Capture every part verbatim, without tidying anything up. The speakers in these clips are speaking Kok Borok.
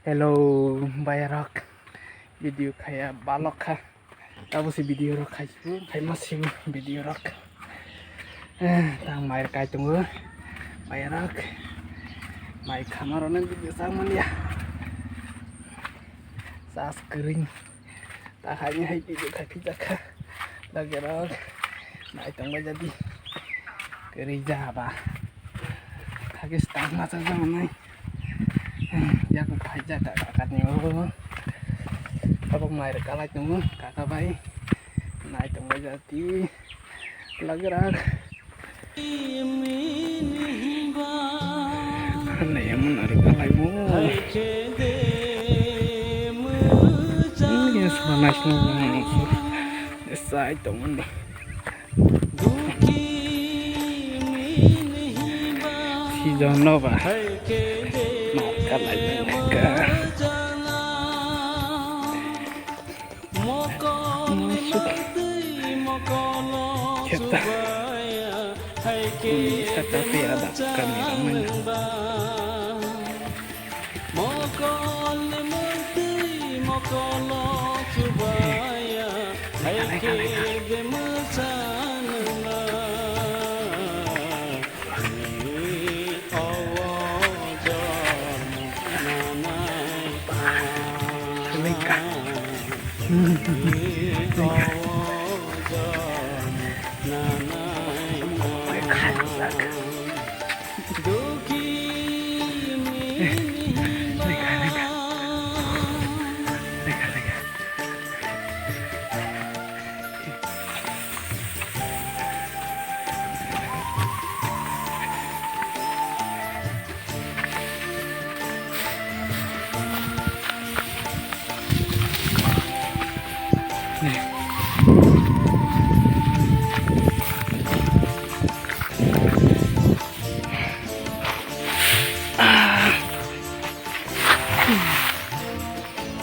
Hello, bayarok. Video khaya balok kha. Tabo se video rok khai sibu, khai ma sibu video rok. Eh, tang mai kai tongo. Bayarok. Mai khama rok nang video sang manya. Sas kering. Ta hai ni hai video khai phi jakha. Lage rok. Mai tong bai jadi. Kering ja ba. Hagis tang ma sa jang nai. Yaku phai ja ka ka ni o. Tabok mai rok kalai tongo kaka bai. Nai tong bai jadi. Lage rok. Nai emon aro kalai mo. Ini sana sini. Sai tong ni. Sijono ba. Maka lai ka. Masuk. Kita. Ini satu ada kameramen. Mokol ni mukti mokolo chubaya, hai khe de mwchanma. Ni owo jormo nanai. Ni owo jormo nanai.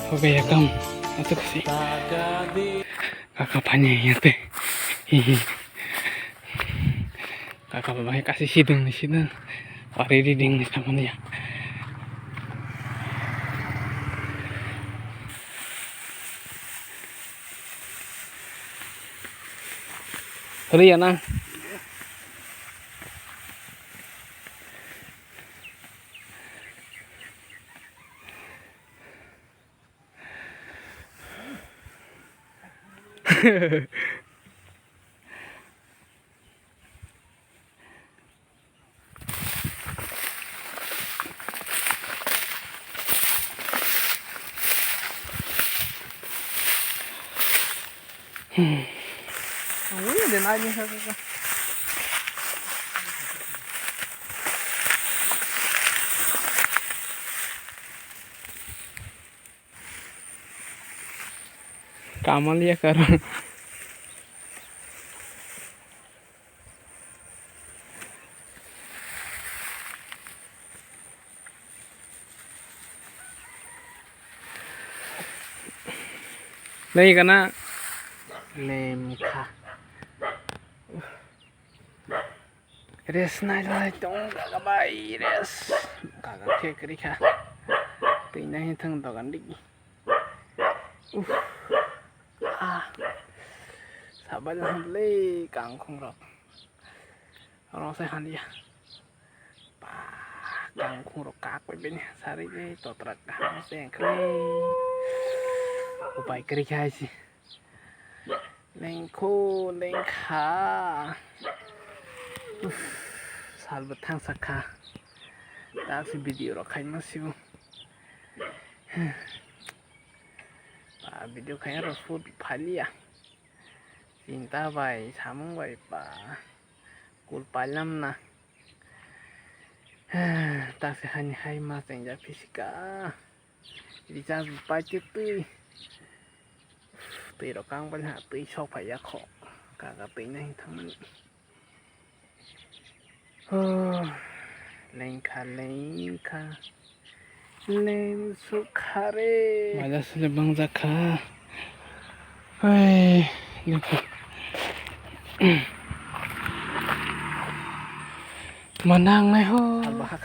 Oke ya kam, itu kasih. Kaka panya ya teh. Hihi. Kaka baba hai kasi siding ni siding. Wari riding ni sama dia. Hurry ya na. Kamal ya karo. Nai kana lem kha. Rest nai lai tong kaka bai rest. Kaka khe kri kha. Twi nai thang dogan dik. Uff. Ah. Sabai lang le kangkhung rok. Rong sai han ya. Ba kangkhung rok kak bai bini sari le totrak kaham se khle. Upai kri kha si. Lengkho lengkha. Uff, salbo thangsa kha. Taksi video rok khaima sigo. Ba video khaina rok sud phaliya. Chinta bai samung bai ba. Kul palam na. Taksi hani hai ma chengjak phisika. Recharge bo paitwi twi. Twi rok kang bai ha twi sok phai ya kho. Kaka twi nai thangmani. Oh, lengkha lengkha. Lem sukha re. Maja sile bang jakha. Hai. Manang nai ho. Salbahak.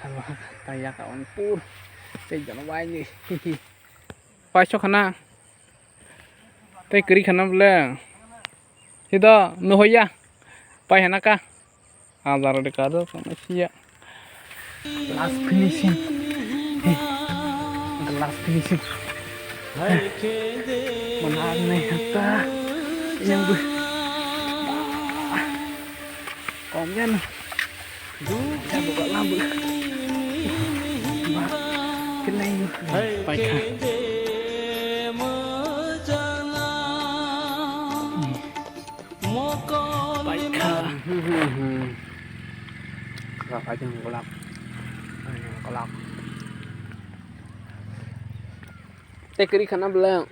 Salbahak. Tayaka on pur. Tei jano waini. Paisok khana. Tei kwrwi khana bole. Hido nuhoya. Pai hana ka. Hazar de kado sama siya. Last finishing. Hey. The last finishing. Hey. Mana ne hata. Yang bu. Kom yan. Yang bu kalam bu. Ba. Kenai. Pai kha. Paikha. Paikha golap. Golap. Tei kwrwi khana bwlai.